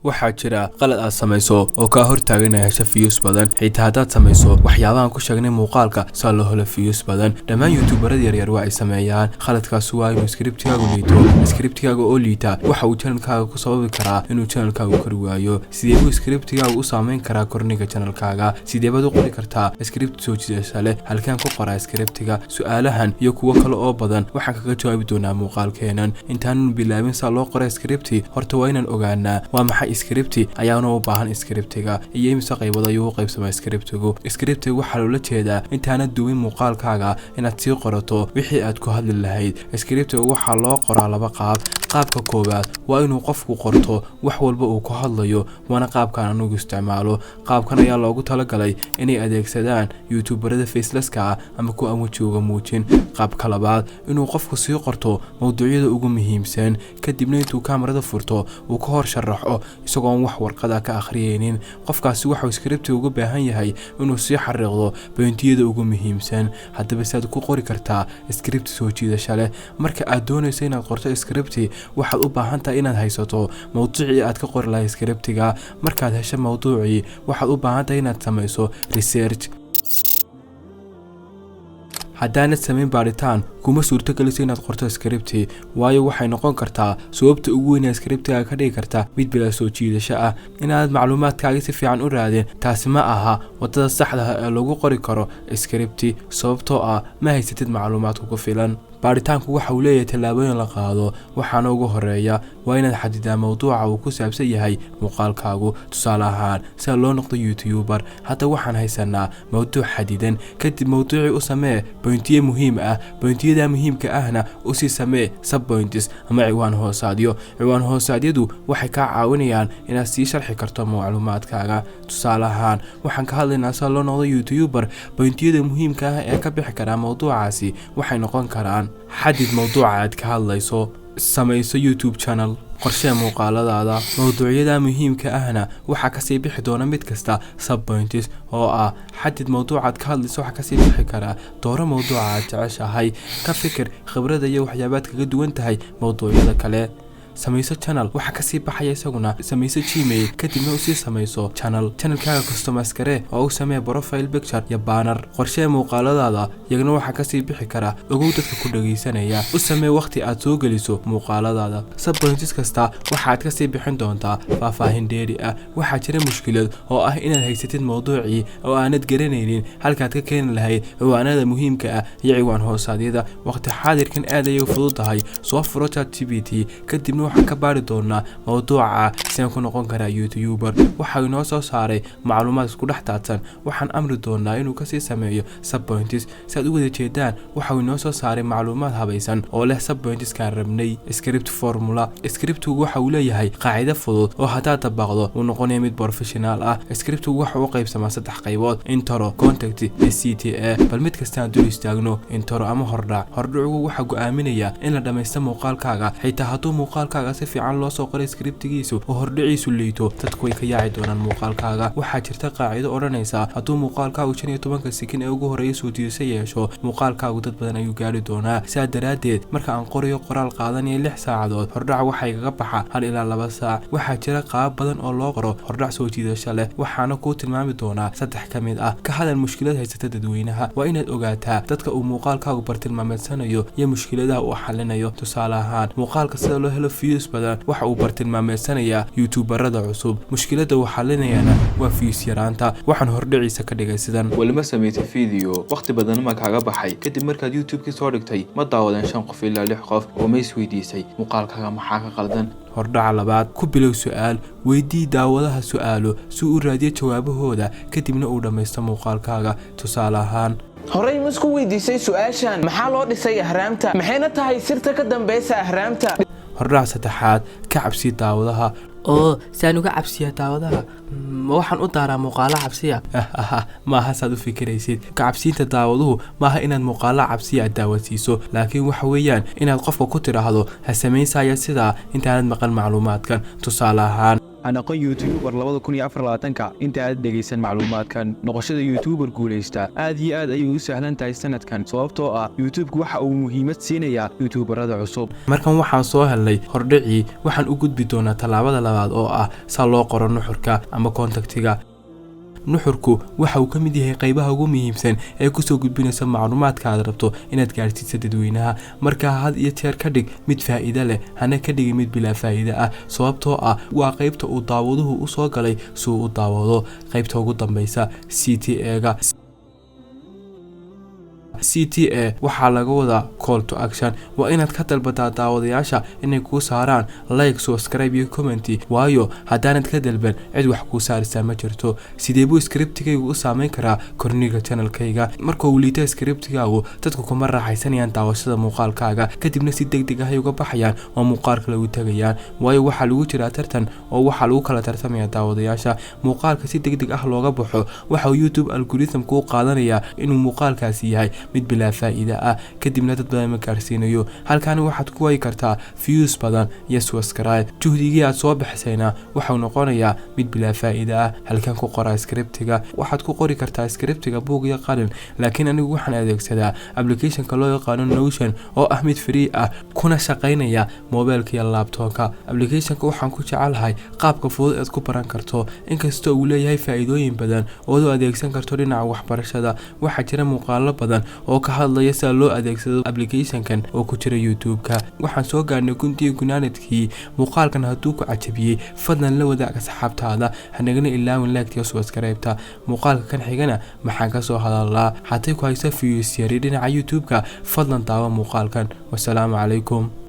Waxaa jira qalad aad samayso oo kaa hortaagan inaad hesho views badan, xitaa haddaad samayso waxyaabahan ku sheegnay muuqaalka saa loo helo views badan. Dhammaan youtuberada yaryar waa ay sameeyaan khaladkaas, waa inuu scriptigaagu liito. Scriptigaaga oo liita waxa uu channelkaaga ku sababi karaa inuu channelkaagu kori waayo. Sidee buu scriptigaagu u saameyn karaa korniga channelkaaga? Sidee baad u qori kartaa script soo jiidasha leh? Halkaan ku qoraa scriptiga? Su-aalahan iyo kuwo kale oo badan waxaan kaga jawaabi doonaa muuqaalkeenan. Intaanun bilaabin saa loo qora scripti, horta waa inaan ogaanaa waa maxay scripti, ayaana u baahan scriptiga, iyo imise qaybood ayuu u qaybsamaa scriptigu. Scriptiga waxaa loola jeedaa intaanad duwin muuqaalkaaga inaad sii qorato wixii aad ku hadli lahayd. Scriptiga waxaa loo qoraa laba qaab. Qaabka koowaad waa inuu qofku qorto wax walba uu ku hadlayo, waana qaabkan anugu isticmaalo. Qaabkan ayaa loogu talagalay inay adeegsadaan youtuberada facelesska ah ama kuwa aan wejigooga muujin. Qaabka labaad, inuu qofku sii qorto mowduucyada ugu muhiimsan, kadibna intuu kaamarada furto uu ka hor sharaxo isagoon wax warqada ka akhriyeynin. Qofkaasi waxuu scriptiga uga baahan yahay inuu sii xariiqdo pointiyada ugu muhiimsan. Haddaba, siaad ku qori kartaa script soo jiidasha leh? Marka aad doonayso inaad qorto scripti, waxaad u baahan tahay inaad haysato mowduucii aad ka qori lahay scriptiga. Markaad hesho mowduucii, waxaad u baahan tahay inaad samayso research. Haddaanad samayn baadhitaan, kuma suurtogeliso inaad qorto scripti, waayo waxay noqon kartaa sababta ugu weyn ee scriptiga ka dhigi karta mid bilaa soo jiidasho ah inaanad macluumaadkaaga si fiican u raadin. Taasi ma aha waddada saxda ah ee lagu qori karo scripti, sababtoo ah ma haysatid macluumaad kugu filan. Baadhitaanku waxa uu leeyahay tallaabooyin la qaado, waxaana ugu horeeya waa inaad xadidaa mowduuca uu ku saabsan yahay muuqaalkaagu. Tusaale ahaan, sida loo noqdo youtuber. Hadda waxaan haysanaa mowduuc xadidan. Kadib mowduucii u samee pointiye muhiim ah. Pointiyada muhiimka ahna usii samee subpoints ama ciwaan hoosaadyo. Ciwaan hoosaadyadu waxay kaa caawinayaan inaad sii sharxi karto macluumaadkaaga. Tusaale ahaan, waxaan ka hadlaynaa sida loo noqdo youtuber. Pointiyada muhiimka ah ee ka bixi karaa mowduucaasi waxay noqon karaan: xadid mowduuca aad ka hadlayso, samayso YouTube channel, qorshee muuqaaladaada. Mowduucyada muhiimka ahna waxaa kasii bixi doona mid kasta subpoints oo ah: xadid mowduucaad ka hadlayso, waxaa kasii bixi karaa dooro mowduuca aad jeceshahay, ka fikir khibrada iyo waxyaabaad kaga duwan tahay mowduucyada kale, samayso channel. Waxaa kasii baxaya isaguna samayso Gmail, kadibna usii samayso channel. Channelkaaga customize garee oo u samee profile picture iyo banner. Qorshee muuqaaladaada. Iyagna waxaa kasii bixi kara ogow dadka ku dhagaysanaya, u samee waqti aad soo geliso muuqaaladaada. Subpoints kasta waxaad kasii bixin doontaa faahfaahin dheeri ah. Waxaa jira mushkilad oo ah inaad haysatid mowduucii oo aanad garanaynin halkaad ka keeni lahayd ciwaanada muhiimka ah iyo ciwaan hoosaadyada. Waqti xaadirkan aad ayay u fududahay. Soo furo ChatGPT, kadibna waxaan ka baari doonaa mowduuca sidaan ku noqon karaa youtuber. Waxa inoo soo saaray macluumaad isku dhex daadsan. Waxaan amri doonaa inuu kasii sameeyo subpoints. Si aad u wada jeedaan, waxauu inoo soo saaray macluumaad habaysan oo leh subpointskaan rabnay. Script formula. Scriptigu waxa uu leeyahay qaacido fudud oo haddaad dabaqdo uu noqonaya mid professional ah. Scriptigu waxa uu qaybsamaa saddex qaybood: intro, content iyo CTA. Bal mid kastaan dul istaagno. Intro ama hordhac. Hordhacugu waxaa go'aaminaya in la dhammaysto muuqaalkaaga. Xitaa hadduu muuqaalkaaga si fiican loo soo qoray scriptigiisu oo hordhiciisu liito, dadku way ka yaaci doonaan muuqaalkaaga. Waxaa jirta qaacido odhanaysa: hadduu muuqaalkaagu 15-ka second ee ugu horreeya soo jiidasho yeesho, muuqaalkaagu dad badan ayuu gaari doonaa. Sidaa daraaddeed, marka aan qorayo qoraal qaadanaya 6 saacadood, hordhac waxaa igaga baxa 1 ilaa 2 saac. Waxaa jira qaab badan oo loo qoro hordhac soo jiidasho leh, waxaana kuu tilmaami doonaa saddex ka mid ah. Ka hadal mushkilad haysata dadweynaha. Waa inaad ogaataa dadka uu muuqaalkaagu bartilmaameedsanayo iyo mushkiladaha uu xalinayo. Tusaale ahaan, muuqaalka sida loo helo views badan waxa uu bartilmaameedsanayaa youtuberada cusub. Mushkilada uu xalinayana waa views yaraanta. Waxaan hordhiciisa ka dhigay sidan: Welima samaysay video, wakhti badan ma kaaga baxay? Kadib markaad YouTube-kii soo dhigtay, ma daawadeen shan qof ilaa lix qof? Oo ma isweydiisay muuqaalkaaga maxaa ka qaldan? Hordhaca labaad, ku bilow su-aal. Weydii daawadaha su-aalo si uu raadiyo jawaabahooda, kadibna uu dhammaysto muuqaalkaaga. Tusaale ahaan: Horey ma isku weydiisay su-aashan: maxaa loo dhisay ahraamta? Maxayna tahay sirta ka dambaysa ahraamta? Hordhac saddexaad, ka cabsi daawadaha. Oo saan uga cabsiya daawadaha? Ma waxaan u daaraa muuqaalo cabsiya? Maaha saad u fikiraysid. Ka cabsiinta daawaduhu maaha inaad muuqaalo cabsiya aad daawadsiiso, laakiin waxa weeyaan inaad qofka ku tidhaahdo ha samaysaya sidaa intaanad maqan macluumaadkan. Tusaale ahaan: Ha noqon YouTuber 2024-ka inta aad dhegaysan macluumaadkan. Noqoshada YouTuber guulaysta aad iyo aad ayay u sahlan tahay sanadkan, sababtoo ah YouTube waxa uu muhiimad siinayaa YouTuberada cusub. Markan waxaan soo helnay hordhicii. Waxaan u gudbi doonaa tallaabada labaad oo ah saa loo qoro nuxurka ama contentiga. Nuxurku waxa uu ka mid yahay qaybaha ugu muhiimsan ee kusoo gudbinaysa macluumaadka aad rabto inaad gaarsiiso dadweynaha. Markaa had iyo jeer ka dhig mid faa'iido leh, hana ka dhigin mid bilaa faa'iido ah, sababtoo ah waa qaybta uu daawaduhu u soo galay si uu u daawado. Qaybta ugu dambeysa, CTA-ga. CTA waxaa laga wadaa call to action. Waa inaad ka dalbataa daawadayaasha inay kuu saaraan like, subscribe iyo comment, waayo haddaanad ka dalban, cid wax kuu saaraysaa ma jirto. Sidee buu scriptigaygu u saameyn karaa korniga channelkayga? Marka uu liito scriptigaagu, dadku kuma raaxaysanayaan daawashada muuqaalkaaga, kadibna si deg deg ahay uga baxayaan oo muuqaalka lagu tegayaan, waayo waxaa lagu jiraa tartan oo waxaa lagu kala tartamaya daawadayaasha. Muuqaalka si deg deg ah looga baxo waxa uu YouTube algorithmku u qaadanayaa inuu muuqaalkaasi yahay mid bilaa faa'iida ah, kadibna dad badan ma gaarsiinayo. Halkaani waxaad ku waayi kartaa views badan iyo subscribe. Juhdigii aad soo bixisayna waxau noqonayaa mid bilaa faa'iida ah. Halkan ku qoraa scriptiga. Waxaad ku qori kartaa scriptiga buug iyo qalin, laakiin anigu waxaan adeegsadaa applicationka loo yaqaano Notion oo ah mid free ah, kuna shaqaynaya mobilka iyo laptopka. Applicationka waxaan ku jecelahay qaabka fudud eed ku baran karto, inkastoo uu leeyahay faa'iidooyin badan ood u adeegsan karto dhinaca waxbarashada. Waxaa jira muuqaalo badan oo ka hadlaya sida loo adeegsado applicationkan oo ku jira YouTube-ka. Waxaan soo gaarnay guntii gunaanadkii muuqaalkan. Hadduu ku cajabiyey, fadlan la wadaag asxaabtaada, hanagana ilaawin like-tiyo subscribe-ta. Muuqaalka kan xigana maxaan kasoo hadalnaa? Hadday ku hayso views yari dhinaca YouTube-ka, fadlan daawo muuqaalkan. Wasalaamu calaykum.